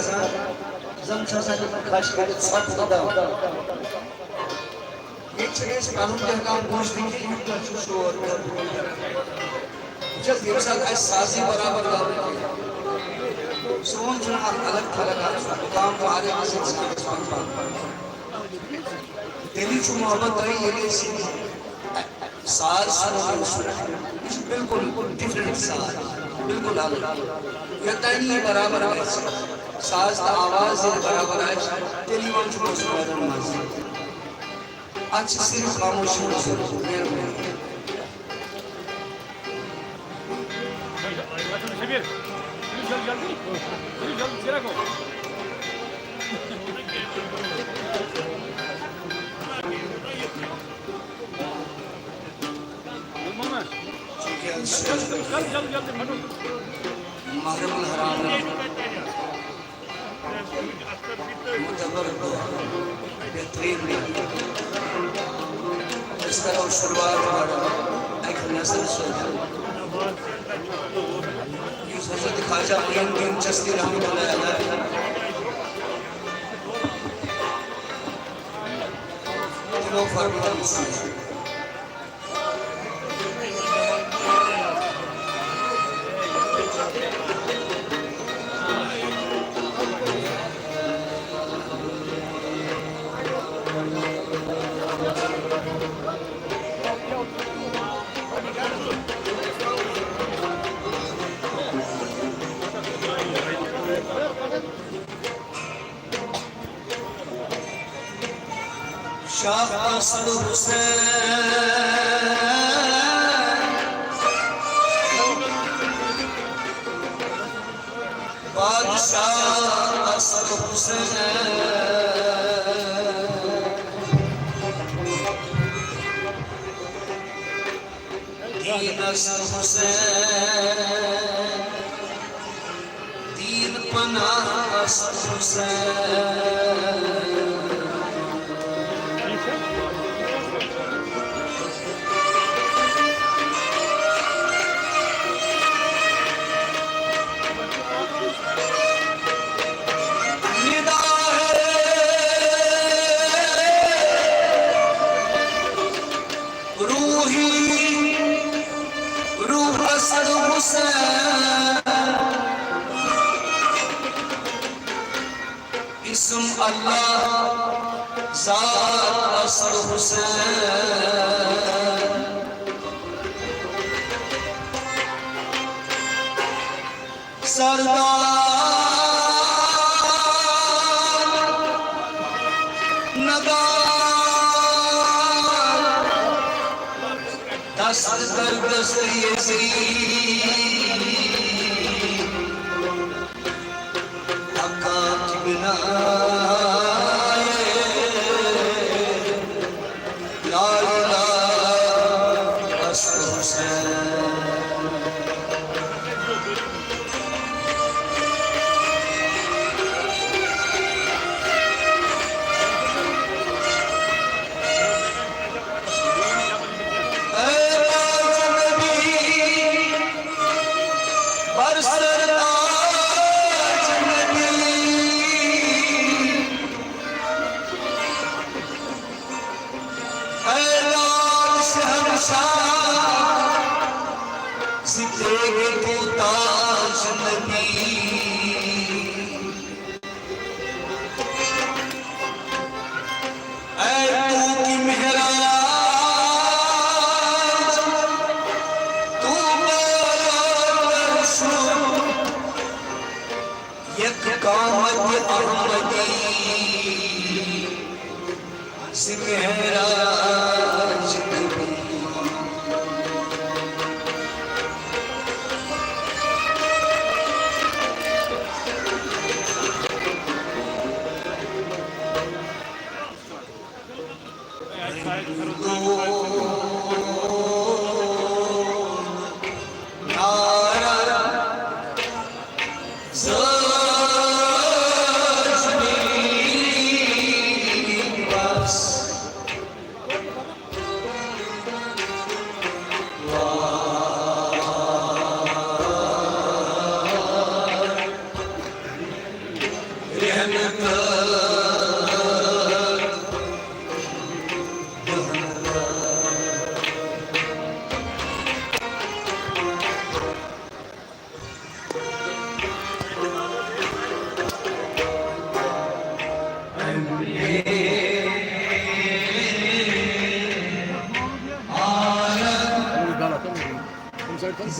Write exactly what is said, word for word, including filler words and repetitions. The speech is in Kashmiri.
گژھان، زَن چھُ آسان یِمَن خَش کٔرِتھ ژھۄپہٕ دَپان۔ ییٚتہِ چھِنہٕ أسۍ پَنُن تہِ ہٮ۪کان بوٗزِتھ کینٛہہ، یوٗتاہ چھُ شور۔ وٕچھ حظ، ییٚمہِ ساتہٕ اَسہِ سازٕے برابر گاوٕ کینٛہہ، سون چھُنہٕ اَکھ الگ تھلگ اَکھ سُہ مُقام فارغ گژھِ اِنسانَس پَنُن پان۔ تیٚلی چھُ محبت تۄہہِ، ییٚلہِ أسۍ ساز سُنو، یہِ چھُ بالکل ڈفرنٹ ساز، بالکل الگ۔ یوٚتام نہٕ یہِ برابر گژھِ، ساز تہٕ آواز ییٚلہِ برابر آسہِ، تیٚلہِ یِوان چھُ مسلمانن منٛز۔ اتھ چھِ صرف خاموشی ہٕنٛز ضروٗرت۔ مہربٲنی۔ شبیر، کٔرِو جلدی، جلدی، کٔرِو جلدی، ژیٖرۍ گوٚو۔ محرم الحرام، معتبر دۄہ، بہترین دۄہ۔ أسۍ کرو شروعات گۄڈٕ اکہِ نظرِ سۭتۍ۔ یُس حضرت خواجہ معین الدین چشتی رحمۃ اللہ علیہ تِمو فرموو۔ شاہ اصل حسین، بادشاہ اصل حسین، دین اصل حسین۔ دین پناہ است حسین۔ ندا ہے روحی، روح اصل حسین، اسم اللہ، ذات اصل حسین۔ سردار ندار، دست در دست یزید، حقا کی بنا لا الہ الا حسین۔ اے تاج نبی، بر سر تاج نبی۔ اے لاش شہنشاہ، زندگی تو تاج نبی۔ اے تو کی مہراج، تو بالا عرش، یک قامت احمدی۔ ز معراج نبی۔ نعرہ زاج میری بس۔